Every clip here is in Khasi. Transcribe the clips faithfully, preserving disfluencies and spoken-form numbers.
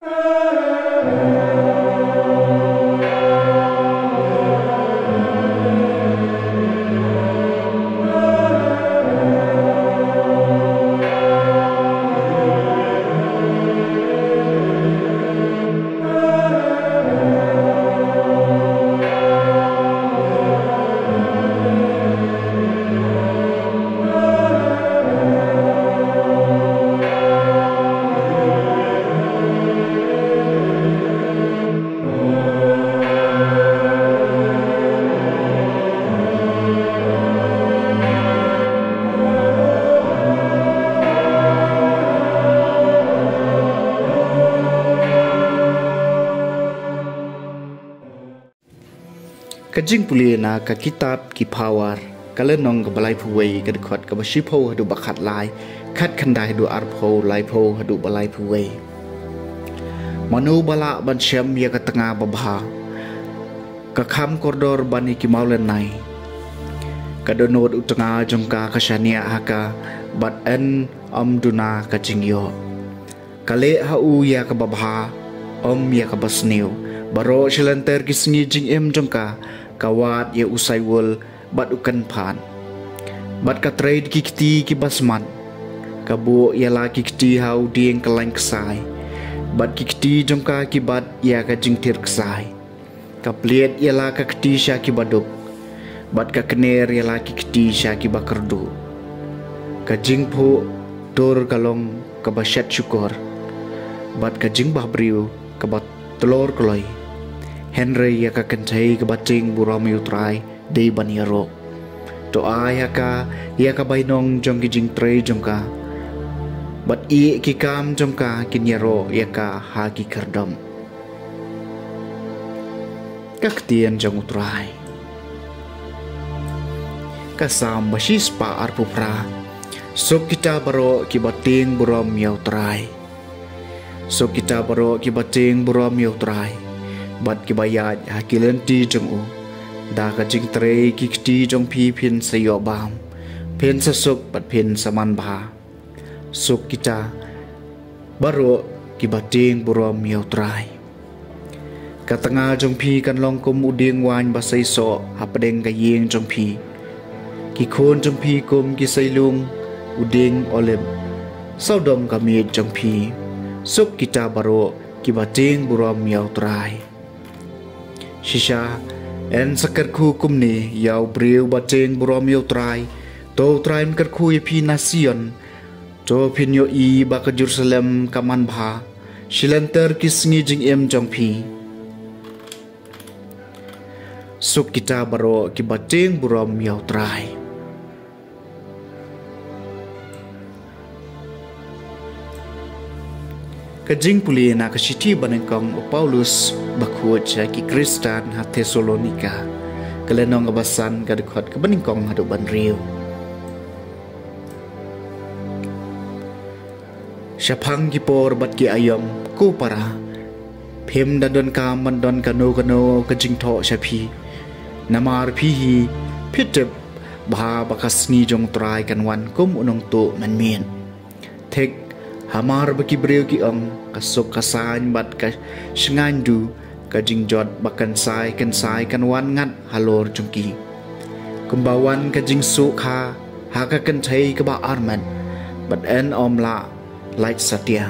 Ka jingpule na ka kitab Ki Phawar, ka lynnong kaba laiphew wei, ka dkhot kaba shiphew haduh ba khatlai, khatkhyndai haduh arphew, laiphew haduh ba laiphew wei. Mano ba lah ban shem ïa ka tnga babha, ka kham kordor ban ïa ki mawlynnai? Ka dohnud u tnga jong ka ka shaniah ha ka, bad yn ym duna ka jingïoh. Ka leh ha u ïa kaba bha, ym ïa kaba sniew. Baroh shilynter ki sngi jingim jong ka, ka wad ïa u saiwul bad u kynphad. Bad ka trei da ki kti kiba smat. Ka buh ïa la ki kti ha u dieng kyllaiñ ksai. Bad ki kti jong ka ki bat ïa ka jingtir ksai. Ka plied ïa la ka kti sha kiba duk, bad ka kner ïa la ki kti sha kiba kyrduh. Ka jingphuh tur ka long kaba shet shukor, bad ka jingbahbriew kaba tlor kloi. Hynrei ïa ka kynthei kaba tieng burom ïa u Trai dei ban ïaroh. To ai ha ka ïa ka bainong jong ki jingtrei jong ka, bad ïa ki kam jong ka kin ïaroh ïa ka ha ki khyrdop. Ka ktien jong u Trai. Ka Salm ba shispah arphew phra. Suk kita baroh kiba tieng burom ïa u Trai. Suk kita baroh kiba tieng burom ïa u Trai, bad kiba ïaid ha ki lynti jong u. Da ka jingtrei ki kti jong phi phin sa ïoh bam, phin sa suk bad phin sa manbha. Suk kita baroh kiba tieng burom ïa u Trai. Ka tnga jong phi kan long kum u dieng waiñ ba seisoh hapdeng ka ïing jong phi. Ki khun jong phi kum ki seilung u dieng olib sawdong ka miej jong phi. Suk kita baroh kiba tieng burom ïa u Trai. Shisha, yn sa kyrkhu kumne ïa u briew ba tieng burom ïa u Trai. To u Trai un kyrkhu ïa phi na Sion. To phin ïohi ba ka Jerusalem ka manbha shilynter ki sngi jingim jong phi. Suk kita baroh kiba tieng burom ïa u Trai. Ka jingpule na ka shithi banyngkong u Paulus bakhuid sha ki Khristan ha Thessalonika, ka lynnong kaba san, ka dkhot kaba nyngkong haduh ba hynriew. Shaphang ki por bad ki aïom, ko para, phim da donkam ban don kano kano ka jingthoh sha phi. Namar phi hi phi tip bha ba ka sngi jong u Trai kan wan kum u nongtuh mynmiet. Thik, hamar ba ki briew ki ong, ka suk ka saiñ bad ka shngaiñ duh, ka jingjot ba kynsai kynsai kan wan ngat halor jong ki. Kumba wan ka jingsuk ha, ha ka kynthei kaba armet, bad yn ym lah lait satia.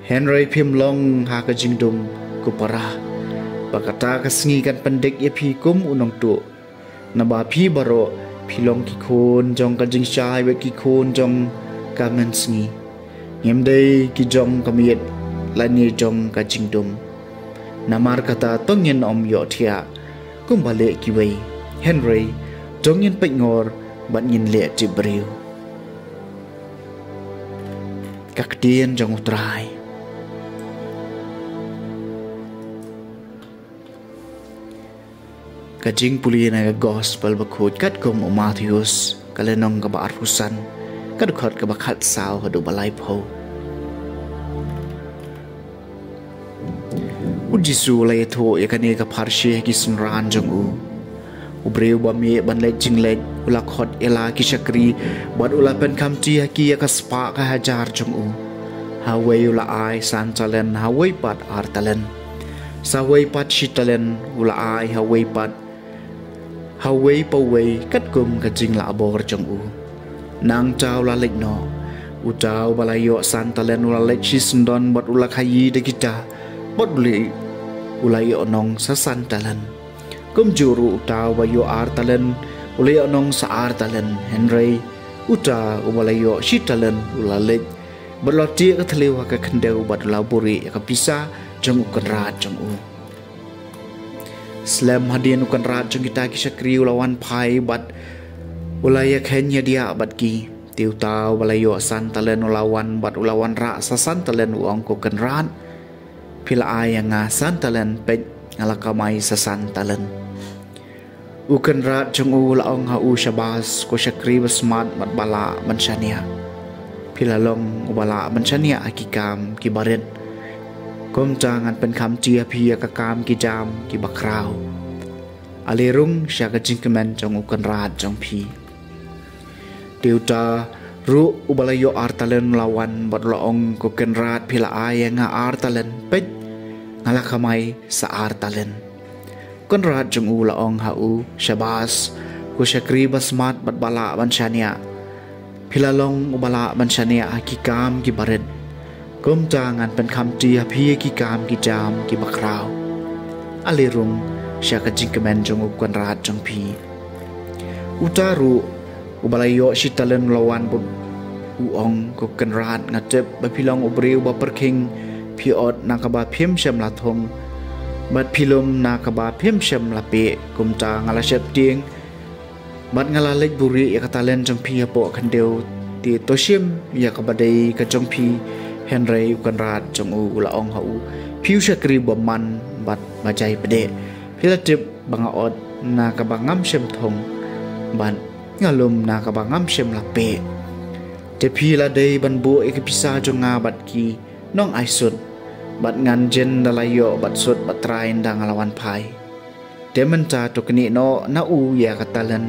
Hynrei phim long ha ka jingdum, ko para, ba kata ka sngi kan pyndik ïa phi kum u nongtuh. Naba phi baroh phi long ki khun jong ka jingshai bad ki khun jong ka mynsngi. Ngim dei ki jong ka miet lane jong ka jingdum. Namar kata to ngin ym ïohthiah kumba leh kiwei. Hynrei to ngin peitngor bad ngin leh tip briew. Ka ktien jong u Trai. Ka jingpule na ka gospel bakhuid katkum u Mathaios, ka lynnong kaba arphew san, ka dkhot kaba khatsaw haduh ba laiphew. U Jisu u la ïathuh ïa kane ka pharshi ha ki synran jong u. U briew ba mih ban leit jingleit, u la khot ïa la ki shakri, bad u la pynkhamti ha ki ïa ka spah ka hajar jong u. Ha uwei u la ai san talen, ha uwei pat ar talen, sa uwei pat shi talen u la ai ha uwei pat, ha uwei pa uwei katkum ka jinglah bor jong u. Nangta u la leit noh. Uta uba la ïoh san talen u la leit shisyndon bad u la khaïi da kita, bad u la, u la ïohnong sa san talen. Kumjuh ruh uta uba ïoh ar talen u la ïohnong sa ar talen, hynrei uta uba la ïoh shi talen u la leit bad u la tieh ka thliew ha ka khyndew bad u la buhrieh ïa ka pisa jong u kynrad jong u. Slem hadien u kynrad jong kita ki shakri u la wan phai bad u la ïakheiñ ïadiah bad ki. Te uta uba la ïoh san talen u la wan bad u la wanrah sa san talen, u ong ko kynrad, phi la ai ïa nga san talen, peit nga la kamai sa san talen. U kynrad jong u la ong ha u, shabas ko shakri ba smat bad ba lah ban shaniah. Phi la long uba lah ban shaniah ha ki kam ki barit. Kumta ngan pynkham ti ha phi ïa ka kam ki jam ki bakhraw. Ale rung sha ka jingkmen jong u kynrad jong phi. Te uta ruh uba la ïoh ar talen u la wan bad u la ong ko kynrad, phi la ai ïa nga ar talen, peit nga la kamai sa ar talen. Kynrad jong u la ong ha u, shabas ko shakri ba smat bad ba lah ban shaniah. Phi la long uba lah ban shaniah ha ki kam ki barit. Kumta ngan pynkham ti ha phi ïa ki kam ki jam ki bakhraw. Ale rung sha ka jingkmen jong u kynrad jong phi. Uta ruh uba la ïoh shi talen u la wan bad u ong ko kynrad, nga tip ba phi long u briew ba pyrkhing, phi ot na kaba phim shym la thung bad phi lum na kaba phim shym la peh. Kumta nga la sheptieng bad nga la leit buhrieh ïa ka talen jong phi hapoh khyndew. Te to shim ïa kaba dei ka jong phi. Hynrei u kynrad jong u u la ong ha u, phi u shakri ba man bad ba jai pdeh. Phi la tip ba nga ot na kaba ngam shym thung bad nga lum na kaba ngam shym la peh. Te phi la dei ban buh ïa ka pisa jong nga bad ki nongai sut, bad ngan jin da la ïoh bad sut bad trai ynda nga la wan phai. Te mynta to knieh noh na u ïa ka talen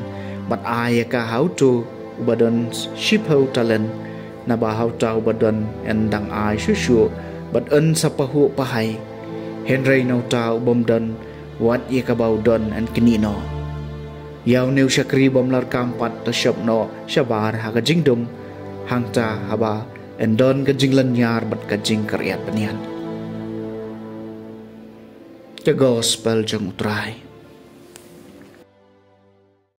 bad ai ïa ka ha uto uba don shiphew talen, naba ha uta uba don yn dang ai shuh shuh bad yn sa pahuh pahai. Hynrei na uta u bym don, wat ïa kaba u don yn knieh noh. Ïa une u shakri bym lah kam pat, to shop noh shabar ha ka jingdum, hangta haba yn don ka jinglynñiar bad ka jingkyrïat bniat. Ka Gospel jong U Trai.